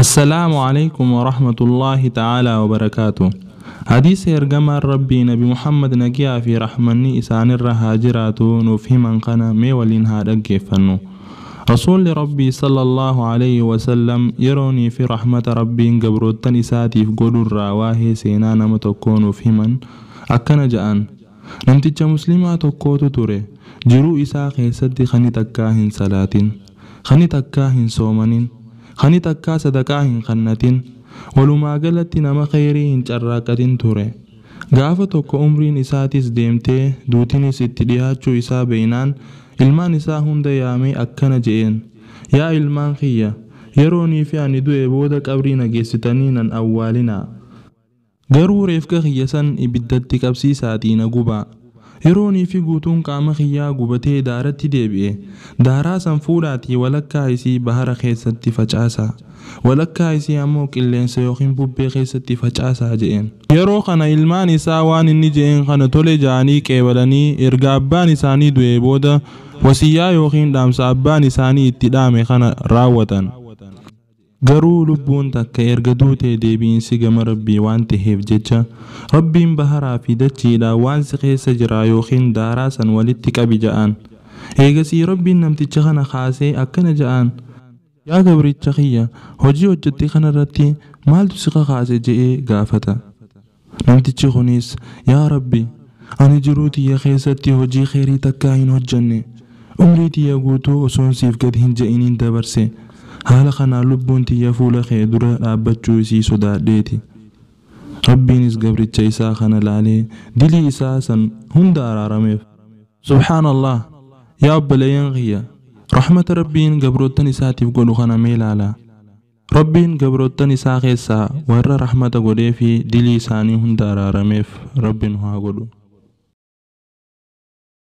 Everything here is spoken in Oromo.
السلام عليكم ورحمة الله تعالى وبركاته. حديث ergamaan Rabbii Nabi Muhammad nagiyaa fi rahmanni isaanirra haa jiraatu nuuf himan kana mee waliin haa dhaggeeffannu. Rasuulli Rabbii sallallahu alayhi wasallam yeroonii fi rahmata Rabbiin gabroottan isaatiif godhurraa waa'ee seenaa nama tokkoo nuuf himan akkana ja'an. Namticha musliimaa tokkootu ture. Jiruu isaa keessatti kani takkaa hin salaatin, kani takkaa hin soomanin, kani takkaa sadaqaa hin kannatin, walumaa galatti nama khayrii hin carraaqatin ture. Gaafa tokko umriin isaatis deemtee duutinis itti dhiyaachuu isaa beeynaan ilmaan isaa hunda yaamee akkana je'een: Yaa ilmaan kiyya, yeroonii fi ani du'e booda qabrii na geessitanii nan awwaalinaa. Garuu reefka kiyya san ibiddatti qabsiisaatii na gubaa. Yeroonii fi guutuun qaama kiyyaa gubatee daaratti deebi'e. Daaraa san fuudhaatii walakkaa isii bahara keessatti facaasaa. Walakkaa isii ammoo qilleensa yookiin bubbee keessatti facaasaa je'een. Yeroo kana ilmaan isaa waan inni je'een kana tole ja'anii qeebalanii erga abbaan isaanii du'ee booda wasiyyaa yookiin dhaamsa abbaan isaanii itti dhaame kana raawwatan. Garuu lubbuun takka erga duutee deebiinsi gama Rabbii waan ta'eef jecha Rabbiin baharaa fi dachiidhaan waan si keessa jira yookiin daaraa san walitti qabi ja'an. Eegasii Rabbiin namticha kana kaasee akkana ja'an: Yaa gabricha kiyya, hojii hojjette kanarratti maaltu si kakaase je'ee gaafata. Namtichi kunis, Yaa Rabbi, ani jiruu tiyya keessatti hojii kheyrii takkaa hin hojjenne. Umrii tiyya guutuu osoon siif gad hin je'iniin dabarse. Haala kanaan lubbuun tiyya fuula kee dura dhaabbachuu isii sodaadheeti. Rabbiinis gabricha isaa kana laalee dilii isaa san hunda araarameef. Subhaanallah, yaa obboleeyyan kiyya, rahmata Rabbiin gabroottan isaatiif godhu kana mee ilaalaa. Rabbiin gabroottan isaa keessaa warra rahmata godhee fi dilii isaanii hunda araarameef Rabbiin haa godhu.